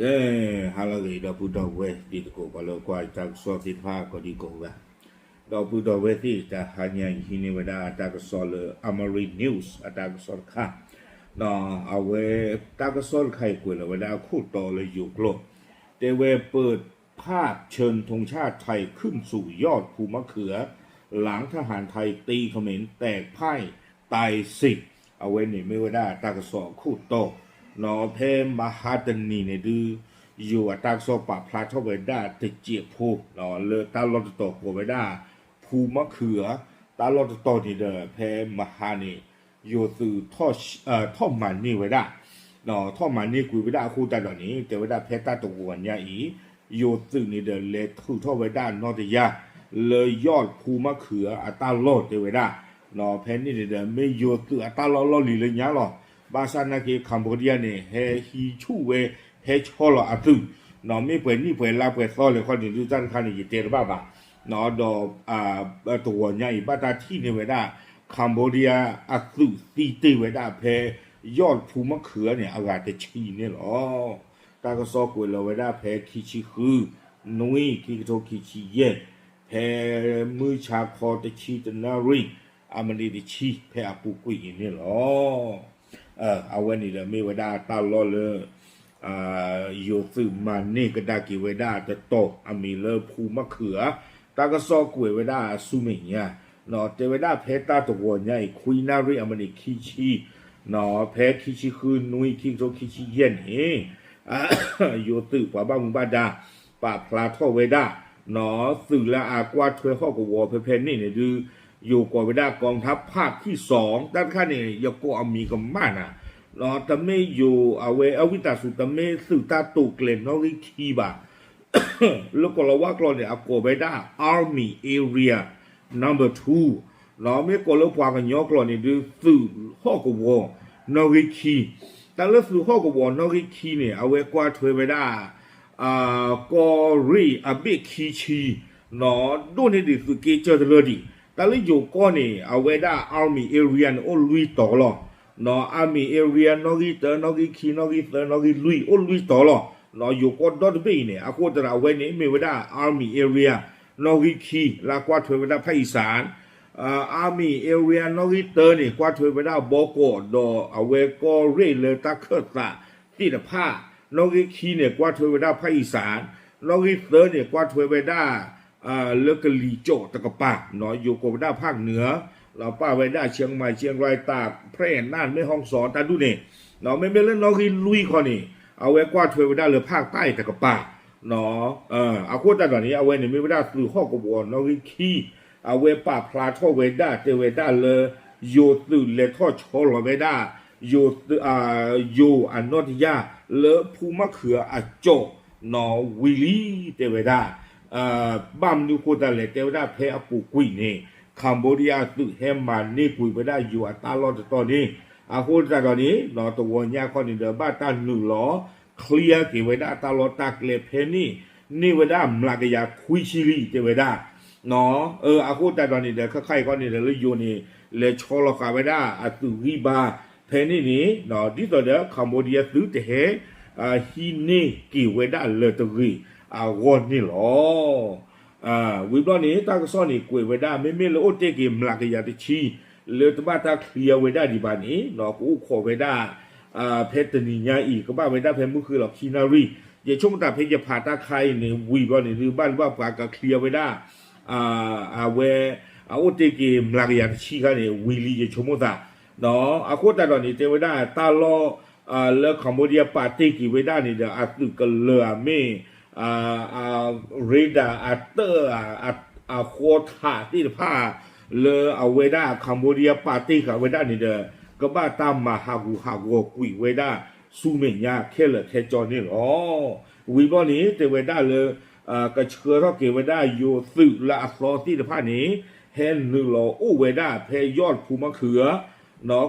ကဲ, ဟါလၢအဂ့ၤ ဒီပုၢ်ဒီဝဲၢ်တံၤသကိး ပှၤလၢကွၢ်တၢ်ကစီၣ်သ့ၣ်တဖၣ်ကိးဒံကိးဂၤ, ဒီပုၢ်ဒီဝဲၢ်သ့ၣ် တဟါညါအံၤ ဟံးန့ၢ်ဝဲဒၣ်တၢ်ကစီၣ်လၢ Amari News အတၢ်ကစီၣ်တခါ, ဒီးအဝဲတၢ်ကစီၣ်တခါအံၤ ကွဲးလီၤဝဲဒၣ်အခိၣ်တီလၢယိၤကျိာ်, တဲဝဲ เปิดภาพเชิญธงชาติไทยขึ้นสู่ยอดภูมะเขือ หลังทหารไทยตีเขมรแตกพ่ายตายสิบ အဝဲန့ၣ်မ့ၢ်ဝဲဒၣ်တၢ်ကစီၣ်အခိၣ်တီ, ဒီးဖဲမဟါတနံၤန့ၣ်ဒုး ယိၤအတၢ်ကစီၣ်ပာ်ဖျါထီၣ်ဝဲဒၣ်တစဲးဖိ, လၢတၢ်လီၢ်တတီၤကိးဝဲဒၣ် ภูมะเขือ, တၢ်လီၢ်တတီၤန့ၣ်ဒီး ဖဲမဟါန့ၣ် ယိၤသုး ထီၣ်မၤန့ၢ်ဝဲဒၣ်, ထီၣ်မၤန့ၢ်ကွံာ်ဝဲဒၣ်အဃိသတးဒီးန့ၣ် တဲဝဲဒၣ်ဖဲတၢ်တဂီၤညါအံၤ ယိၤသုးန့ၣ်ဒီးလဲၤထုးထီၣ်ဝဲဒၣ်နီၢ်တယၢ် လၢ ยอดภูมะเขือ အတၢ်လီၢ်တဲဝဲဒၣ်, ဖဲန့ၣ်န့ၣ်ဒီး မ့ၢ်ယိၤသုးအတၢ်လီၢ်လီၢ်လံၤလၢညါလီၤ. ဘၣ်ဆၣ်နာ်က့ Cambodia န့ၣ် ဟဲဟံးဆူၣ်ဝဲ ဟဲဆီလီၤအသုး, မ့ၢ်ပှဲၤနံၣ်ပှဲၤလါပှဲၤသီလဲၣ်ခီန့ၣ်ဒုး တၢ်တခါန့ၣ် ယတဲတဘၣ်ဘၣ်, ဒီး တဂီၤညါအံၤ ဘၣ်တၢ်ထံၣ်န့ၢ်ဝဲဒၣ် Cambodia အသုးသံတ့ၢ်ဝဲဒၣ်ဖဲ ยอดภูมะเขือ န့ၣ် အဂၤတဆံန့ၣ်လီၤ. တၢ်ကစီၣ်ကွဲးလီၤဝဲဒၣ်ဖဲခံဆံဃု နွံ ခံကထိခံဆံယဲၢ်, ဖဲမုၢ်ဆါခီတဆံတနၣ်ရံၣ် အမံးနံးတဆံ ဖဲအပူၤကွံာ်အံၤန့ၣ်လီၤ. အဝဲန့ၣ်ဒီးမ့ၢ်ဝဲဒၣ်တၢ်လီၢ်လၢ ယိၤသုးမၤန့ၢ်ကဒါက့ၤဝဲဒၣ်တတီၤ အမံၤလၢ ภูมะเขือ တၢ်ကစီၣ်ကွဲးဝဲဒၣ်ဆူမဲာ်ညါ, တဲဝဲဒၣ်ဖဲတၢ်တဂီၤညါအံၤ ခွံနၣ်ရံၣ်အမံးနံးခံဆံ, ဖဲခံဆံဃု နွံ ခံကထိခံဆံယဲၢ်န့ၣ် ယိၤသုးပှၤဘၣ်မူဘၣ်ဒါ ပာ်ဖျါထီၣ်ဝဲဒၣ် သုးလၢအကွၢ်ထွဲဟီၣ်ကဝီၤဖဲဖဲန့ၣ်န့ၣ်ဒုး ယိၤကိးဝဲဒၣ် กองทัพภาคที่สอง တၢ်တခါန့ၣ် ယကိးအမံၤကမၣ်နၤ, တမ့ၢ်ယိၤအဝဲအဝံသးစူၤ တမ့ၢ်သုးတၢ်တိာ်ကျဲၤနီၣ်ဂံၢ်ခံဘၣ် လၢကိၤလၤဝါကျိာ်န့ၣ် အကိးဝဲဒၣ် Army Area Number Two, မ့ၢ်ကိးလၢပှၤကညီကျိာ်န့ၣ်ဒုး သုးဟီၣ်ကဝီၤနီၣ်ဂံၢ်ခံ, တၢ်လၢသုးဟီၣ်ကဝီၤနီၣ်ဂံၢ်ခံန့ၣ် အဝဲကွၢ်ထွဲဝဲဒၣ် ကီၢ်ရ့ၣ်အဘ့ၣ်ခံဆံ, ဒိၣ်န့ၢ်ဒံးသုးက့စၢၢ်တလၢဒံး, တၢ်လၢယိၤကီၢ်န့ၣ် အဝဲဒၣ် Army Area န့ၣ် အိၣ်လွံၢ်တီၤလီၤ. Army Area နီၣ်ဂံၢ်တၢ နီၣ်ဂံၢ်ခံ နီၣ်ဂံၢ်သၢ နီၣ်ဂံၢ်လွံၢ် အိၣ်လွံၢ်တီၤလီၤ. ယိၤကီၢ်ဒီတဘ့ၣ်အံၤန့ၣ် အဃိသတးဒီးအဝဲန့ၣ်မ့ၢ်ဝဲဒၣ် Army Area နီၣ်ဂံၢ်ခံ လၢကွၢ်ထွဲဝဲဒၣ် ภาคอีสาน, Army Area နီၣ်ဂံၢ်တၢန့ၣ် ကွၢ်ထွဲဝဲဒၣ်ဘီကီး ဒီးအဝဲကီၢ်ရ့ၣ်လၢတၢ်ခၢၣ်သးသ့ၣ်တဖၣ်, နီၣ်ဂံၢ်ခံန့ၣ် ကွၢ်ထွဲဝဲဒၣ် ภาคอีสาน, နီၣ်ဂံၢ်သၢန့ၣ် ကွၢ်ထွဲဝဲဒၣ် လၢကလံၤစိးတကပၤ, ယိၤကိးဝဲဒၣ် ภาคเหนือ, ပာ်ဝဲဒၣ် เชียงใหม่ เชียงราย ตาก แพร่ น่าน แม่ฮ่องสอน တၢ်ဒူၣ်န့ၣ်, မ့မ့ၢ်လၢနီၣ်ဂံၢ်လွံၢ်ခီန့ၣ် အဝဲကွၢ်ထွဲဝဲဒၣ်လၢ ภาคใต้ တကပၤ, အဃိသတးဒီးန့ၣ် အဝဲန့ၣ်မ့ၢ်ဝဲဒၣ်သုးဟီၣ်ကဝီၤနီၣ်ဂံၢ်ခံ, အဝဲပာ်ဖျါထီၣ်ဝဲဒၣ်တဲဝဲဒၣ်လၢ ယိၤသုးလဲၤထီၣ်ဆီလီၤဝဲဒၣ် ယိၤ ယိၤအနီၣ်တယၢ်လၢ ภูมะเขือ အကၠိာ် နီၣ်ဝံၤလံတဲဝဲဒၣ်, ဘၣ်မနုၤဃိသတးလဲၣ် တဲဝဲဒၣ်ဖဲအပူၤကွံာ်န့ၣ် Cambodia သုးဟဲမၤန့ၢ်ကွံာ်ဝဲဒၣ်ယိၤအတၢ်လီၢ်တတီၤန့ၣ်, အဃိသတးဒီးန့ၣ် တဂီၤညါခီန့ၣ်ဒီး ဘၣ်တၢ်နုာ်လီၤ clear က့ၤဝဲဒၣ်တၢ်လီၢ်တၢ်ကျဲဖဲန့ၣ် န့ၢ်ဝဲဒၣ်မျးကယၤခွံဆံလံတဲဝဲဒၣ် အဃိသတးဒီးန့ၣ်ဒီး ခဲခါအံၤခီန့ၣ်ဒီး လၢယိၤန့ၣ် လဲၤဆီလီၤဃာ်ဝဲဒၣ်အသုးဂံၢ်ဘါဖဲန့ၣ်န့ၣ် ဒ်သိးဒီး Cambodia သုးတဟဲ ဟံးန့ၢ်က့ၤဝဲဒၣ်လၢၤတဂ့ၤအဂီၢ်န့ၣ်လီၤ. ဝံၤဘျီန့ၣ် တၢ်ကစီၣ်န့ၣ်ကွဲးဝဲဒၣ် မ့မ့ၢ်လၢအိၣ်တ့ၢ်က့ၤမျးကယၤတဆံ လၢတဘၣ်တၢ် clear ဝဲဒၣ်ဒံးဘၣ်န့ၣ် ကအိၣ်ခိးဝဲဒၣ် ဖဲတနံၤညါအံၤ ကဘၣ်ဝဲဒၣ်ဖဲမုၢ်ဃ့လီၤခံနၣ်ရံၣ်, ယဆိကမိၣ်တၢ်ဖဲယဖးတၢ်ခါအံၤန့ၣ် ဝံၤဘျီန့ၣ်ဒုး ဘၣ်လၢဘၣ်ပှၤက clear ဝဲဒၣ် အဝဲ အအိၣ်တ့ၢ်က့ၤမျးကယၤတဆံခါန့ၣ် ဝံၤလံယဆိကမိၣ်သး အဃိသတးဒီးန့ၣ် တဲဝဲဒၣ်တၢ်လီၢ် လၢ Cambodia ပာ်တ့ၢ်က့ၤဝဲဒၣ်န့ၣ်ဒီး အသုးကလၢၤဧါမ့ၢ် radar အတၢၢ် အဃီထးသ့ၣ်တဖၣ် လၢအဝဲဒၣ် Cambodia ပာ်တ့ၢ်ဃာ်ဝဲဒၣ်န့ၣ်ဒီး ကဘၣ်တၢ်မၤဟးဂူာ်ဟးဂီၤကွံာ်ဝဲဒၣ်ဆူမဲာ်ညါခဲလၢာ်ခဲဆ့န့ၣ်လီၤ. ဝံၤဘျီန့ၣ် တဲဝဲဒၣ်လၢ ကဆှၢထီၣ်က့ၤဝဲဒၣ်ယိၤသုးလၢအသီသ့ၣ်တဖၣ်န့ၣ် ဟဲနုာ်လီၤအိၣ်ဝဲဒၣ်ဖဲ ยอดภูมะเขือ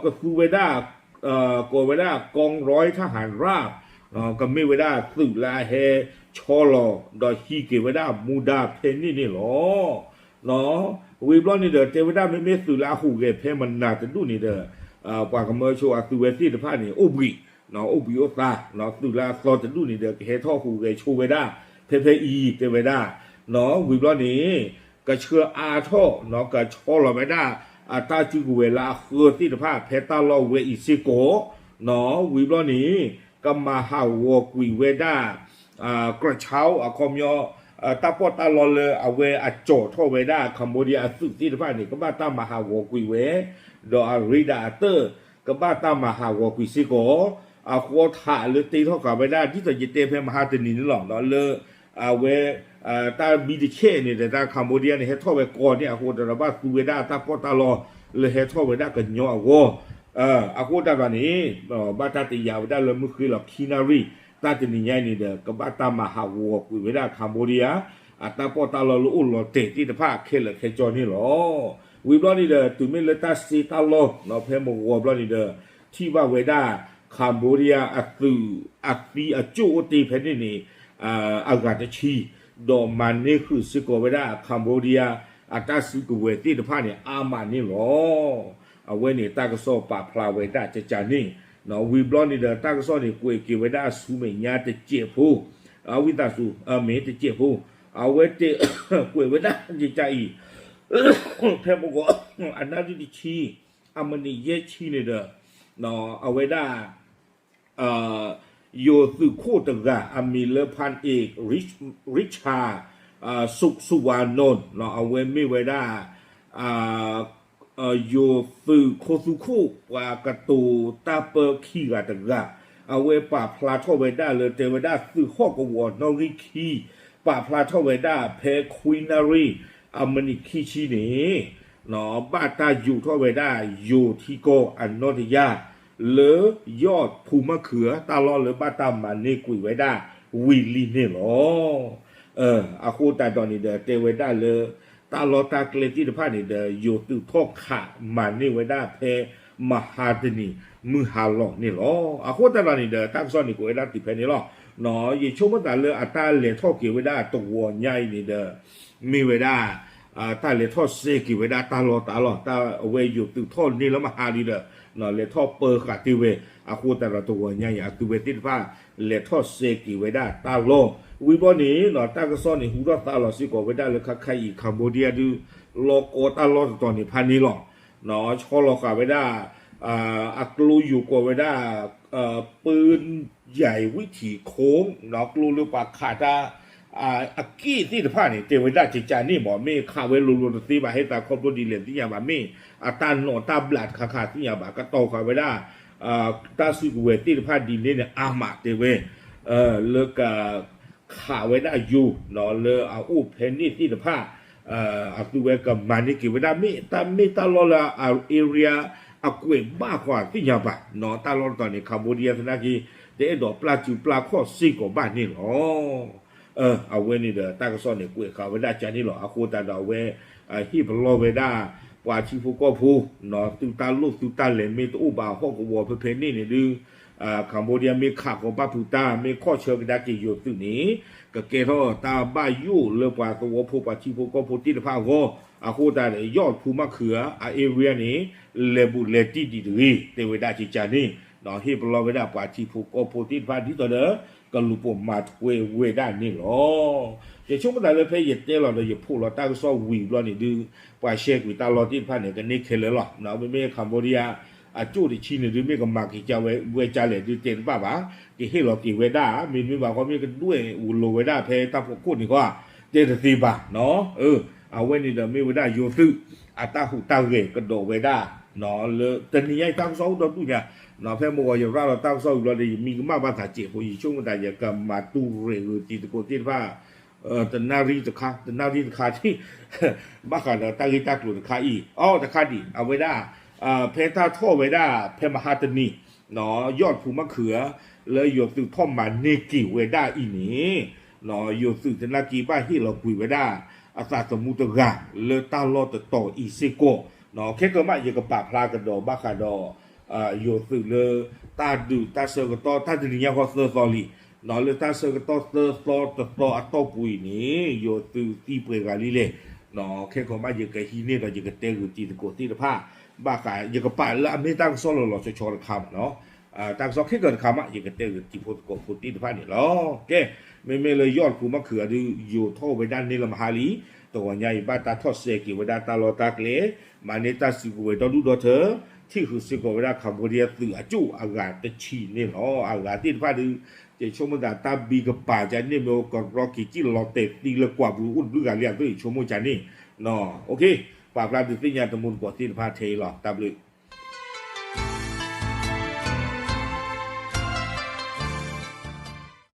ကသူဝဲဒၣ် ကိးဝဲဒၣ် กองร้อยทหารราบ ကမ့ၢ်ဝဲဒၣ်သုးလၢအဟဲဆီလီၤ ဒီးဟံးက့ၤဝဲဒၣ်မူဒါဖဲန့ၣ်န့ၣ်လီၤ. ဝံၤဘျီန့ၣ်ဒီး တဲဝဲဒၣ်မ့မ့ၢ်သုးလၢအဟူးဂဲၤဖဲမနၤတဒူၣ်န့ၣ်ဒီး ပှၤကမၢဆိအသုဝဲသ့ၣ်တဖၣ်န့ၣ် အိၣ်ဘှံး အိၣ်ဘှံးအိၣ်သါ, သုးလၢအသီတဒူၣ်န့ၣ်ဒီး ကဟဲထီၣ်ဟူးဂဲၤဆိဝဲဒၣ် ဖဲဖဲအံၤတဲဝဲဒၣ်, ဝံၤဘျီန့ၣ် ကဆှၢအါထီၣ် ကဆီလီၤဝဲဒၣ် အတၢ်စုကဝဲၤလၢအဃၢသ့ၣ်တဖၣ် ဖဲတၢ်လီၢ်ဝဲအံၤစ့ၢ်ကီး, ဝံၤဘျီန့ၣ် ကမၤဟးဂီၤကွံာ်ဝဲဒၣ် ကရၢၣ်ဆါ အခီပညီ တၢ်ပီးတၢ်လီလၢအဝဲအကၠီာ်ထီၣ်ဝဲဒၣ် Cambodia အသုးသ့ၣ်တဖၣ်န့ၣ် ကဘၣ်တၢ်မၤဟးဂီၤကွံာ်ဝဲ, ဒီးအရ့ဒၣ်အတၢၢ် ကဘၣ်တၢ်မၤဟးဂီၤကွံာ်စ့ၢ်ကီး, အဃိထးလၢတ့ထီၣ်ဃာ်ဝဲဒၣ် ဒ်သိးယတဲဖဲမဟါတနံၤန့ၣ်လီၤ, လၢ အဝဲ တၢ်ဘံတဆဲးန့ၣ်ဒီး တၢ် Cambodia န့ၣ် ဟဲထီၣ်ဝဲကိးန့ၣ်အဃိဒီး ဘၣ်သူဝဲဒၣ်တၢ်ပီးတၢ်လီ လၢဟဲထီၣ်ဝဲဒၣ်ကညီအဂီၢ်, အဃိတၢ်ဘၣ်န့ၣ် ဘၣ်တၢ်တယာ်ဝဲဒၣ်လၢမုၢ်ဃ့လီၤခံနၣ်ရံၣ် တၢ်တနံၤညါအံၤန့ၣ်ဒီး ကဘၣ်တၢ်မၤဟးဂီၤကွံာ်ဝဲဒၣ် Cambodia အတၢ်ပီးတၢ်လီလၢအိၣ်လီၤတဲာ်သ့ၣ်တဖၣ်ခဲလၢာ်ခဲဆ့န့ၣ်လီၤ. ဝံၤဘျီန့ၣ်ဒီး တုၤမ့ၢ်လၢတၢ်စ့တၢ်လီၢ် ဖဲမုၢ်ဂီၤဘျီန့ၣ်ဒီး ထံၣ်ဘၣ်ဝဲဒၣ် Cambodia အသုးအသံအကၠိၣ်အိၣ်တ့ၢ်ဖဲန့ၣ်န့ၣ် အဂၤတဆံ, ဒီးမၤန့ၢ်ဃုာ်စ့ၢ်ကီးဝဲဒၣ် Cambodia အတၢ်စုကဝဲၤသ့ၣ်တဖၣ်န့ၣ် အါမးန့ၣ်လီၤ. အဝဲန့ၣ်တၢ်ကစီၣ်ပာ်ဖျါဝဲဒၣ်ကကန့ၣ်, ဝံၤဘျီန့ၣ်ဒီး တၢ်ကစီၣ်န့ၣ် ကွဲးက့ၤဝဲဒၣ်ဆူမဲာ်ညါတစဲးဖိ, ဝံသးစူၤ မ့ၢ်တစဲးဖိ, အဝဲတဲ ကွဲးဝဲဒၣ်ကကအံၤ ဖဲမုၢ်ဂီၤ အနၣ်ရံၣ်တဆံ အမံးနံးယဲၢ်ဆံန့ၣ်ဒီး အဝဲဒၣ် ယိၤသုးခိၣ်တဂၤ အမံၤလၢ ဖၣ်အ့း ရံၣ်ဆၣ် စူးဝါနီၣ် အဝဲမ့ၢ်ဝဲဒၣ် ယိၤသုးခိၣ်သူခိၣ် ပှၤကတိၤတၢ်ပၢခံဂၤတဂၤ, အဝဲပာ်ဖျါထီၣ်ဝဲဒၣ်လၢတဲဝဲဒၣ်သုးဟီၣ်ကဝီၤနီၣ်ဂံၢ်ခံ ပာ်ဖျါထီၣ်ဝဲဒၣ်ဖဲခွံနၣ်ရံၣ် အမံးနံးခံဆံန့ၣ် ဘၣ်တၢ်ယိးထီၣ်ဝဲဒၣ်ယိၤထံကီၢ်အနီၢ်တယၢ် လၢယီၢ်ဖူမၢ်ခုး တၢ်လီၢ်လၢဘၣ်တၢ်မၤန့ၢ်ကွံာ်ဝဲဒၣ်ဝံၤလံန့ၣ်လီၤ. အဃိသတးဒီးန့ၣ်ဒီး တဲဝဲဒၣ်လၢ တၢ်လီၢ်တၢ်ကျဲသ့ၣ်တဖၣ်န့ၣ်ဒီး ယိၤသုးထီၣ်ခးမၤန့ၢ်ဝဲဒၣ်ဖဲမဟါတနံၤ မုၢ်ဟါလီၤန့ၣ်လီၤ. အဃိသတးဒီးန့ၣ်ဒီး တၢ်ကစီၣ်န့ၣ်ကွဲးဝဲဒၣ်တုၤဖဲန့ၣ်လီၤ. ယဆိကမိၣ်သးလၢအတၢ်လဲၤထီၣ်က့ၤဝဲဒၣ်တဂီၤညါအံၤန့ၣ်ဒီး မ့ၢ်ဝဲဒၣ် တၢ်လဲၤထီၣ်စဲက့ၤဝဲဒၣ်တၢ်လီၢ်တၢ်လီၢ် တၢ်အဝဲယိၤသုးထီၣ်န့ၢ်လၢမဟါလံဒီး လဲၤထီၣ်ပၢဃာ်တ့ၢ်ဝဲ, အဃိသတးဒီးတဂီၤညါအံၤ အသုဝဲသ့ၣ်တဖၣ် လဲၤထီၣ်စဲက့ၤဝဲဒၣ်တၢ်လီၢ်, ဝံၤဘျီန့ၣ် တၢ်ကစီၣ်န့ၣ် ဟူထီၣ်သါလီၤစ့ၢ်ကီးဝဲဒၣ်လၢခါခါအံၤ Cambodia ဒု လီၤကီတၢ်လီၢ်တတီၤန့ၣ်ဖးန့ၣ်လီၤ. ဆီလီၤဃာ်ဝဲဒၣ် အကျိယိၤကိးဝဲဒၣ် ပၢယၤဝံထံးခိၣ် ကျိလၢပှၤခးတၢ် အက့ၢ်သ့ၣ်တဖၣ်န့ၣ် တဲဝဲဒၣ်ကကန့ၣ်မ့ၢ် မ့ၢ်ခးဝဲလိၤလိၤတသ့ဘၣ် ဟဲသးခီဖျိဒ်လဲၣ်သ့ၣ်ညါဘၣ် မ့ၢ်အတၢ်နီၣ်တၢ်ဘျးတခါခါသ့ၣ်ညါဘၣ် ကတီၤဃာ်ဝဲဒၣ် တၢ်စုကဝဲၤသ့ၣ်တဖၣ်ဒ်န့ၣ်န့ၣ် အါမးတဲဝဲ လၢက ခးဝဲဒၣ်ယိၤ လၢအအိၣ်ဖဲန့ၣ်သ့ၣ်တဖၣ် အသုဝဲကမၤန့ၢ်က့ၤဝဲဒၣ် မ့ၢ်တၢ်မ့ၢ်တၢ်လီၢ်လၢအ area အကွဲးဘၣ်ဃီသ့ၣ်ညါဘၣ် တၢ်လီၢ်တတီၤန့ၣ် Cambodia သနာ်က့ တအဲၣ်ဒိးပျၢ်စုပျၢ်ခီၣ်စ့ၢ်ကီးဘၣ်န့ၣ်လီၤ. အဝဲန့ၣ်ဒီးတၢ်ကစီၣ်န့ၣ် ကွဲးဃာ်ဝဲဒၣ်ကန့ၣ်လီၤ. အဃိသတးဒီးအဝဲ ဟ့ၣ်ပလီၢ်ဝဲဒၣ် ပှၤထံဖိကီၢ်ဖိ သုတၢ်လိၣ်သုတၢ်လဲၤမ့ၢ်တအိၣ်ဘၣ်ဟီၣ်ကဝီၤဖဲဖဲန့ၣ်န့ၣ်ဒုး Cambodia မ့ၢ်ခးဃီၤဘၣ်ဖုးတၢ် မ့ၢ်ခီၣ်ဆၢကဒါက့ၤယိၤသုးန့ၣ် ကကဲထီၣ်တၢ်ဘၣ်ယိၣ်လၢပှၤသဝီဖိပှၤထံဖိကီၢ်ဖိသ့ၣ်တဖၣ်အဂီၢ် အဃိသတးဒီးယီၢ်ဖူမၢ်ခုးအ area န့ၣ် လဲၤဘူးလဲၤတံၢ်ဒံးတဂ့ၤ တဲဝဲဒၣ်ကကန့ၣ် ဟ့ၣ်ပလီၢ်ဝဲဒၣ်ပှၤထံဖိကီၢ်ဖိသ့ၣ်တဖၣ်ဒ်သိးဒီး ကလူၤပိာ်မၤထွဲဝဲဒၣ်န့ၣ်လီၤ. ယဆိကမိၣ်သးလၢဖဲယတဲလီၤဒီးယဖိးလီၤတၢ်ကစီၣ်ဝံၤဘျီန့ၣ်ဒုး ပှၤရှဲကွံာ်တၢ်လီၢ်သ့ၣ်တဖၣ်န့ၣ် ကန့ၢ်ခဲလၢာ်လီၤ. မ့မ့ၢ် Cambodia အကၠိၣ်တဆံန့ၣ်ဒုး မ့ၢ်ကမၤက့ၤကၢ်ဝဲကၢ်လဲၣ်ဒုး တဲတဘၣ်ဘၣ်, ကဟ့ၣ်လီၤက့ၤဝဲဒၣ် မ့တမ့ၢ်ဘၣ်ဃီ မ့ၢ်ကဒွဲၣ်ဝလိၤဝဲဒၣ်ဖဲတၢ်ဖီခိၣ်န့ၣ်ဃီ တဲတသ့ဘၣ်. အဝဲန့ၣ်ဒီးမ့ၢ်ဝဲဒၣ်ယိၤသုး အတၢ်ဟူးတၢ်ဂဲၤကဒီးဝဲဒၣ် လၢတနံၤညါအံၤတၢ်ကစီၣ်အိၣ်ဒီဒူၣ်ညါ, ဖဲမုၢ်ဂီၤယရၤလီၤတၢ်ကစီၣ်ဝံၤဘျီဒီး ယမံကမၣ်ဘၣ်သးစဲးဖိ ယဆိကမိၣ်သးယကမၤတူၢ်ရဲၣ်ဂုာ်တံၤသကိးသ့ၣ်တဖၣ် တနၣ်ရံၣ်တခါ တနၣ်ရံၣ်တခါ ဘၣ်ဃးဒီးတၢ်ဂ့ၢ်တၢ်ကျိၤတခါအံၤ အိ တခါဒံး အဝဲဒၣ် ဖဲတၢ်ထီၣ်ဝဲဒၣ် ဖဲမဟါတနံၤ ယီၢ်ဖူမၢ်ခုး လၢယိၤသုးထီၣ်မၤန့ၢ်က့ၤဝဲဒၣ်အံၤန့ၣ် ယိၤသုးသနာ်က့ဘၣ်ဟ့ၣ်လီၤကွံာ်ဝဲဒၣ် အသးသမူတဂၤ လၢတၢ်လီၢ်တတီၤအံၤစ့ၢ်ကီး ခဲကမး ယကပာ်ဖျါကဒီးဘၣ်ဃးဒီး ယိၤသုးလၢ တၢ်ဒုးတၢ်ဆၢကတီၢ် တၢ်တနံၤညါဃီသၢသီလံ လၢတၢ်ဆၢကတီၢ်သၢသီတသီအတီၢ်ပူၤအံၤန့ၣ် ယိၤသုးသံပှဲၤဂၤလံလဲၣ်, ခဲကမး ယကဟံးန့ၢ်ဒီးယကတဲဂုာ်တံၤသကိးသ့ၣ်တဖၣ် ဘၣ်ဃး ယကပာ်လၢအမ့ၢ်တၢ်ကစီၣ်လီၤလီၤဆီဆီတခါမးနီၤ တၢ်ကစီၣ်ခဲကၢၤတခါမး ယကတဲဂ့ၤတံၤဖိသကိးဖိသ့ၣ်တဖၣ်န့ၣ်လီၤ. ကဲ, မ့မ့ၢ်လၢယီၢ်တပူၤမီၢ်ခုးအဒုး ယိၤထီၣ်ဝဲဒၣ်န့ၣ်လၢမဟါလံ, တဂီၤညါအံၤ ဘၣ်တၢ်ထီၣ်စဲက့ၤဝဲဒၣ်တၢ်လီၢ်တၢ်ကျဲ, မၤန့ၢ်တၢ်စုကဝဲၤဒီဒူၣ်ဒီထၢ, ထံၣ်ဃုာ်စ့ၢ်ကီးဝဲဒၣ် Cambodia သုးအကၠိၣ်အဂၤတဆံန့ၣ်လီၤ. အဂၤသ့ၣ်တဖၣ်ဒုး ယဆိကမိၣ်သးတၢ်ဘံကပၤကန့ၣ်မ့ၢ်အိၣ်ကရီက့ၤကံၣ်လီၤတဲာ်သံလၢကွၢ်ပူၤအိၣ်တဘျုးဂၤလံအသိး ယဆိကမိၣ်ကန့ၣ်, ပာ်ဖျါဒုးသ့ၣ်ညါတမူတကိးသ့ၣ်တဖၣ်ထဲအံၤလီၤ. တၢ်ဘျုး